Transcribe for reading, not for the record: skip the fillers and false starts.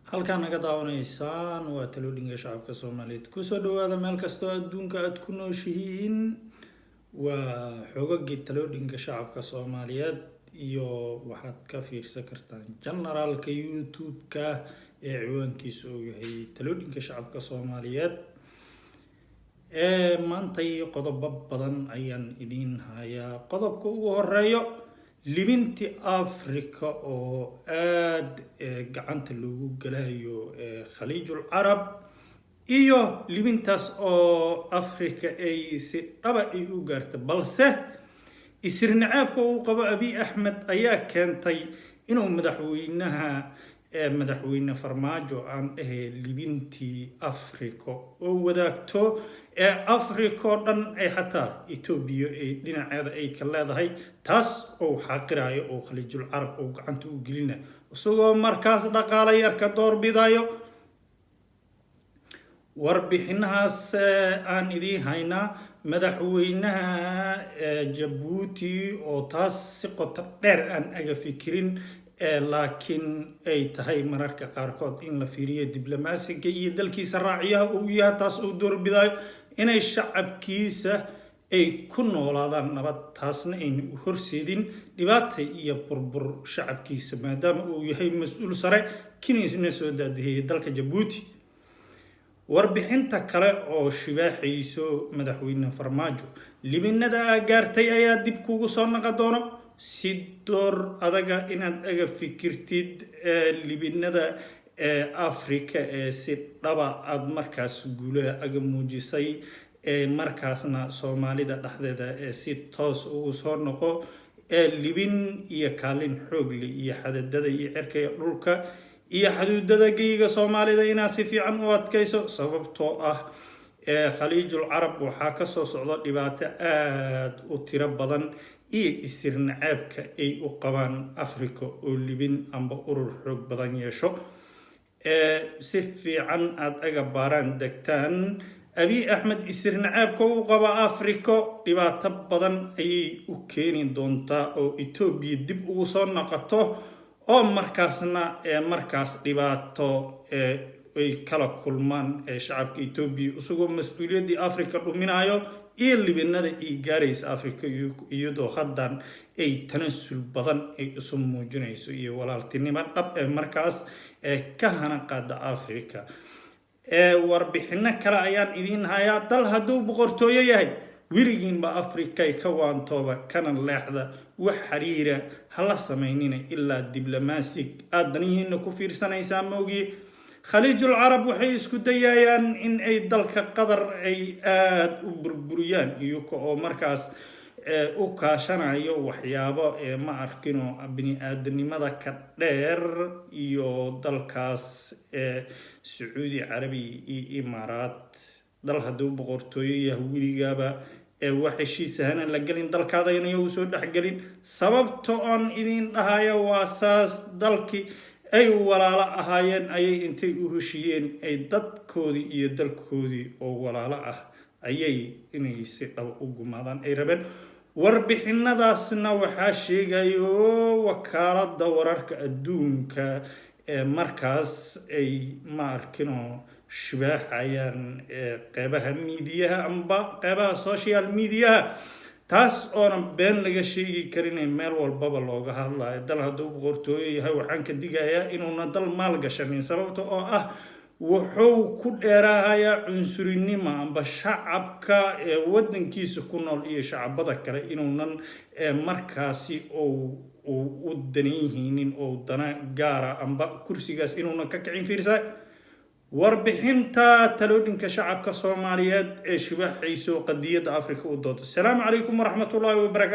Halkaan naga daawanaysaan waa Talooyinka Shacabka Soomaaliyeed. Kusoo dhawaada meel kastoo adduunka aada ku nooshihiin. Waa xogagii Talooyinka Shacabka Soomaaliyeed iyo waxaad ka fiirsan kartaan channelka YouTube-ka ee ciwaankiisa uu yahay Talooyinka Shacabka Soomaaliyeed. Maantay qodobo badan ayaan idiin hayaa. Qodobka ugu horeeyo, libinti Africa oo aada gacanta loogu galayo Khaliijul Carab, iyo libintaas oo Africa ay si dhaba ay u gaarta, balse isirnacaabka uu qabo Abiy Axmed ayaa keentay inuu madaxweynaha, Madaxweyne Farmaajo aan dhehe, libintii Africa oo wadaagto ee Africa oo dhan ay xataa Etoobiya ay dhinaceeda ay ka leedahay, taas oo xaaqirayo oo Khaliijul Carab oo gacanta u gelina, isagoo markaas dhaqaala yarka doorbidayo. Warbixinahaas aan idiin haynaa. Madaxweynaha Jabuuti oo taas si qoto dheer aan aga fikirin, laakiin ay tahay mararka qaarkood in la fiiriyo diblomaasiga iyo dalkiisa raaciyaha uu yahay, taas uu doorbidayo inay shacabkiisa ay ku noolaadaan nabad, taasna ayna u horseedin dhibaata iyo burbur shacabkiisa, maadaama uu yahay mas-uul sare kiniisna soo daadihiyay dalka Jabuuti. Warbixinta kale oo shibaaxayso Madaxweyne Farmaajo, libinada aa gaartay ayaa dib kugu soo naqa doono. Si door adaga inaad aga fikirtid libinada Africa ee si dhaba aada markaas guulaha aga muujisay, markaasna Soomaalida dhexdeeda ee si toos ugu soo noqo libin iyo kaalin xoogle iyo xadadada iyo cirka iyo dhulka iyo xaduudada geyiga Soomaalida inaad si fiican u adkayso, sababtoo ah Khaliijul Carab waxaa kasoo socda dhibaato aada u tiro badan iyo isir naceebka ay u qabaan Africa oo libin amba urur xoog badan yeesho. Si fiican aada aga baaraan degtaan. Abiy Axmed isir naceebka u qaba Africa dhibaato badan ayay u keeni doontaa oo Etoobiya dib ugu soo noqoto, oo markaasna markaas dhibaato ay kala kulmaan shacabka Etoobiya, isagoo mas-uuliyaddii Africa dhuminayo iyo libinada ay gaaraysa Africa, iyadoo haddan ay tanasul badan ay isu muujinayso iyo walaaltinimo dhab ee markaas ka hana qaada Africa. Warbixino kale ayaan idiin hayaa. Dal hadduu boqortooyo yahay, weligiinba Africay ka waantooba kana leexda, wax xiriira hala samaynina ilaa diblomaasig aada danihiina ku fiirsanaysaa maogiye. Khaliijul Carab waxay isku dayayaan in ay dalka Qatar ay aada u burburiyaan, iyaga oo markaas u kaashanayo waxyaabo ma arkino bini aadanimada ka dheer, iyo dalkaas Sacuudi Carabiya iyo Imaaraat. Dal hadduu boqortooyo yahay, weligaaba wax heshiisahana la gelin, dalkaadayna u soo dhexgelin. Sababta oon idin dhahayo waa saas: dalkii ay walaalo ahaayeen ayay intay u heshiiyeen ay dadkoodii iyo dalkoodii oo walaalo ah ayay inay si dhaba u gumaadaan ay rabeen. Warbixinadaasna waxaa sheegayo wakaalada wararka adduunka ee markaas ay ma arkino shibaaxayaan qeybaha miidiyaha amba qeybaha social mediaha, taas oona been laga sheegi karin, meel walbaba looga hadlayo. Dal hadduu boqortooyo yahay, waxaan ka digayaa inuuna dal maal gashanin, sababta oo ah wuxuu ku dheeraahayaa cunsurinimo amba shacabka ee wadankiisa ku nool iyo shacabada kale inuunan markaasi uu u danayhaynin oo dana gaara amba kursigaas inuunan ka kicin. Fiirsa warbixinta Talooyinka Shacabka Soomaaliyeed ee shibaaxayso qadiyadda Africa u doodo. Asalaamu calaykum waraxmatullaahi wabarakaatu.